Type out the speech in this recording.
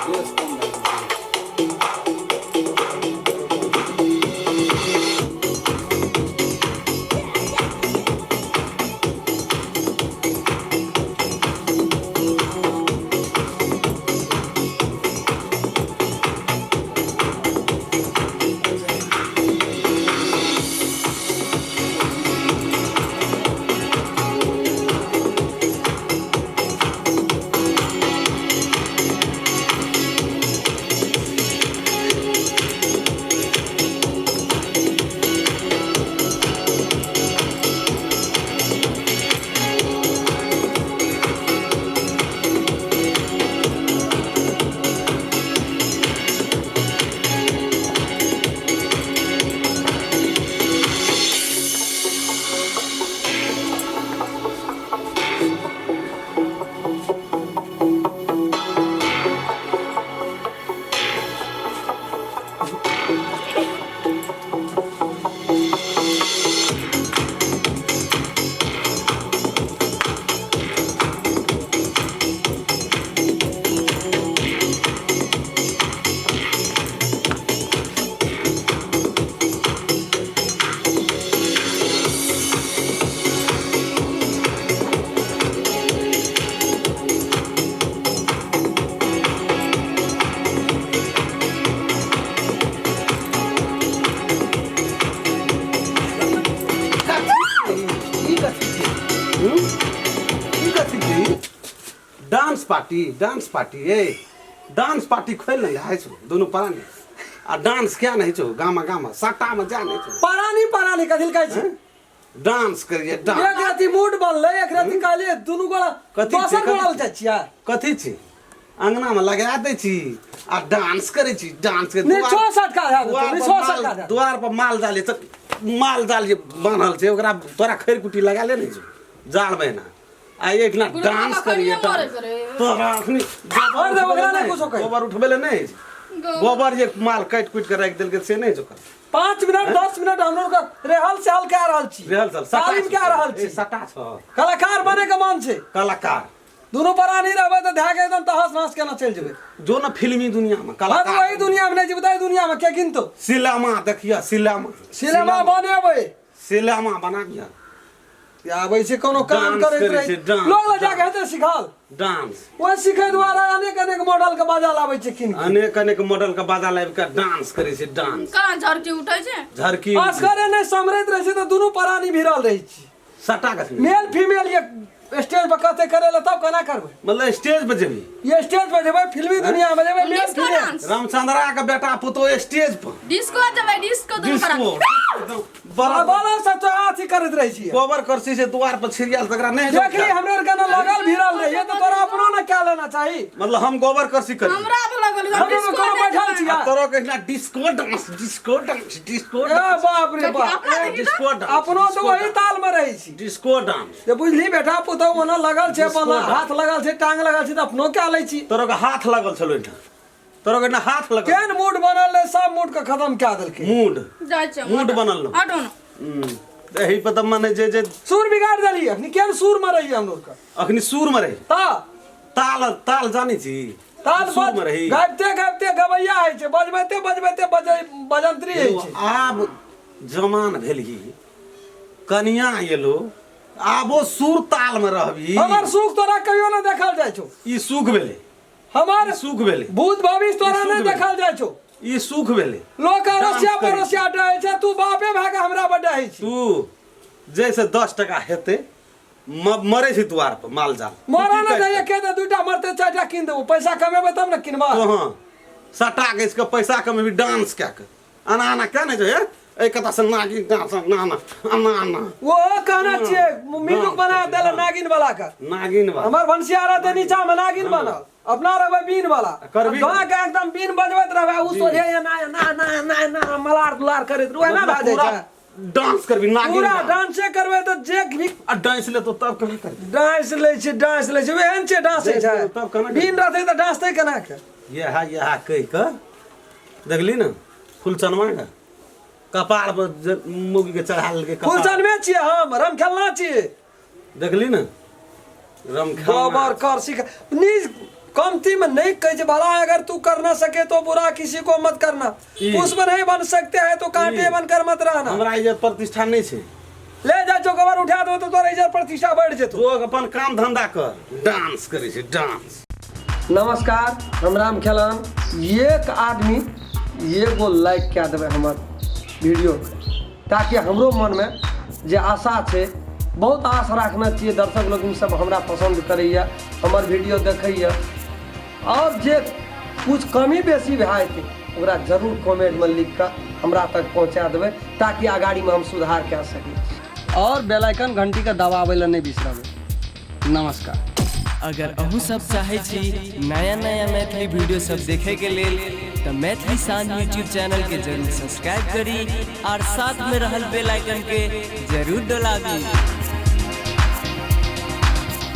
बेस कम भए गेलै। ई कथी छी हम्म? ई कथी छी डांस पार्टी डांस पार्टी ए डांस पार्टी खोलि ने जाइ छौ दुनू प्राणी आ डांस किया नहि छौ गामा गामा सट्टामे जा नहि छौ परानी परानी कथी लए कहै छी डांस करिए डांस एक राति मूड बनलै एक राति कहलियै दुनू गोड़ा कथी छै, दोसर कथी? गोड़ा जाइ छियै कथी छी अंगना में लगा दै छी आ डांस करै छी डांस के निछो सटका भए जेतौ, दुआर पर निछो माल- सटका भए दुआर पर माल जाल तऽ माल जाल जे बान्हल छै ओकरा तोरा खैर कुटी लगा ले ने छौ जाल बहिना आ एकना गुरु डांस बाबा करिए कनिये डांस मरैत रहै। तोरा अखनी और दे, ओकरा नहि कुछो कही। गोबर उठबै ले नहि छै गोबर जे माल काटि कुटि के राखि देलकै से नहि छै ओकर 5 मिनट 10 मिनट हमरो के रेहल सहल कए रहल छी रिहर्सल तालीम कए रहल छी सटा छौ कलाकार बने के मन छै कलाकार दुनू प्राणी रहबै तऽ धए के एकदम तहस नहस केना चलि जेबै जो न फिल्मी दुनिया में हम कलाकार वही दुनिया में नहि जेबै तऽ एहि दुनिया में के गिनतो सिनेमा देखिए सिनेमा सिनेमा बनेबै सिनेमा बनाबिए आबै छै कोनो काम डांस करैत करै रहै छै, डांस, लोग लग जाके हेतै सिखाल डांस ओहि सिखै दुआरे अनेक अनेक मॉडल के बाजा लाबै छै कीन के अनेक अनेक मॉडल के बाजा लाबि के डांस करै छै डांस कहाँ झड़की उठै छै झरकी असगरे नहि सम्हरैत रहै छै तऽ दुनू प्राणी भिड़ल रहै छी सटा के मेल फीमेल ये स्टेज पर कते करे ला तब केना करबै मतलब स्टेज पर जेबी ये स्टेज पर जेबै फिल्मी दुनिया में जेबै मेल डिस्को फीमेल डांस रामचंद्रा के बेटा पुतो स्टेज पर डिस्को जेबै डिस्को दुनू डिस्को बड़ा बड़ा बड़ा से तो अथी करैत रहै छियै गोबर करसी से द्वार पर छिड़ियाल तकरा नहीं देखली हमरा आर के ना लगल भिड़ल रहिए तऽ तोरा अपनो ना कए लेना चाही मतलब हम गोबर करसी करी हमरा तऽ लगल हम डिस्को कोनो बैठल छियै तोरो के एकना disco dance disco dance disco ए बाप रे बाप अपना देखी डिस्को डांस अपनो तऽ वही ताल में रहै छी डिस्को डांस जे बुझली बेटा पुतहु ओना लगल छै अपन हाथ लगल छै टांग लगल छै तऽ अपनो कए लै छी तोरो के हाथ लगल छलो एहिठाम तोरो के एहिठाम हाथ लगल केहन मूड बनल रहै सब मूड के खत्म कए देलकै मूड जाइ छै मूड बनल रहौ। हटो न एही पर तऽ मने जे जे सुर बिगाड़ देलियै अखनी केहन सुर में रहियै हम लोग के अखनी सुर में रही ता ताल ताल जानै छी ताल सुर में रही गाबिते गाबिते गबैया होइ छै बजबैते बजबैते बजै बजंत्री होइ छै आब जमान भेलही कनिया एलो आबो सुर ताल में रहबी हमर सुख तोरा कहियो ना देखल जाइ छौ ई सुख भेलै हमर ई सुख भेलै भूत भविष्य तोरा ई सुख नहीं भेलै। देखल जाइ छौ ई सुख भेलै लोक अड़ोसिया डांस करै पड़ोसिया डहै छै तू बापे भए के हमरा पर डहै छी तू जैसे 10 टका हेतै मरै छै दुआर पर माल जाल मरऽ ने दैया के दे दूटा मरते चारिटा कीन देबो पैसा कमेबै तब ने किनबा तो हाँ सटा के इसके पैसा कमेबी डांस कए के आना आना क्या नहीं जो है एहि कता से नागिन डांस ना ना आना आना वो कहना छियै म्यूजिक बना देले नागिन वाला के नागिन वाला हमर भनसिया रहते नीचा में नागिन बनल अपना रहबै बीन वाला करबी? गाँव के एकदम बीन बजबैत रहबै उ सोझे एना एना एना एना एना मलार दुलार करैत रहू एना भए जाइ पूरा छै डांस करबी नागिन पूरा डांस। डांसे करबै तऽ जे भी आ डांस ले तो तब केना करबी डांस लै छै डांस लै छै एहन छै डांस होइ छै तब केना करबै? बीन रहतै तऽ डांसतै केना के इएह इएह कहि कऽ देखली ने फुलचनमा के कपार पर मौगी के चढ़ा लेलकै कपार। फुलचनमे छियै हम रमखेलना छियै देखली ने रमखेलना गोबर कर सीख निज कमती में नहीं कहे छै, भला अगर तू कर ना सके तो बुरा किसी को मत करना, पुष्प नहीं बन सकते है तो कांटे बनकर मत रहना। हमरा इज्जत प्रतिष्ठा नहीं छै। ले जा चौकबर उठा दो तो तोरा इज्जत प्रतिष्ठा बढ़ जेतो। तू अपन काम धंधा कर, डांस करे छै डांस। नमस्कार, हम राम खेलान। एक आदमी एगो लाइक कए देबै हमर वीडियो के, ताकि हमरो मनमे जे आशा छै, बहुत आश राखने छियै, दर्शक लोकनि सब हमरा पसन्द करैए, हमर वीडियो देखैए, आओर जे कुछ कमी बेसी भए जेतै ओकरा जरूर कमेंटमे लिख कऽ हमरा तक पहुँचा देबै, ताकि अगाड़ीमे हम सुधार कए सकी। आओर बेल आइकन घंटीके दबाबै लए नहि बिसरबै। नमस्कार। अगर अहूँ सब चाहै छी नया नया मैथिली वीडियो सब देखे के लेल तऽ मैथिली शान यूट्यूब चैनल के जरूर सब्सक्राइब करी और साथ में रहल बेल आइकन के जरूर दबाबी।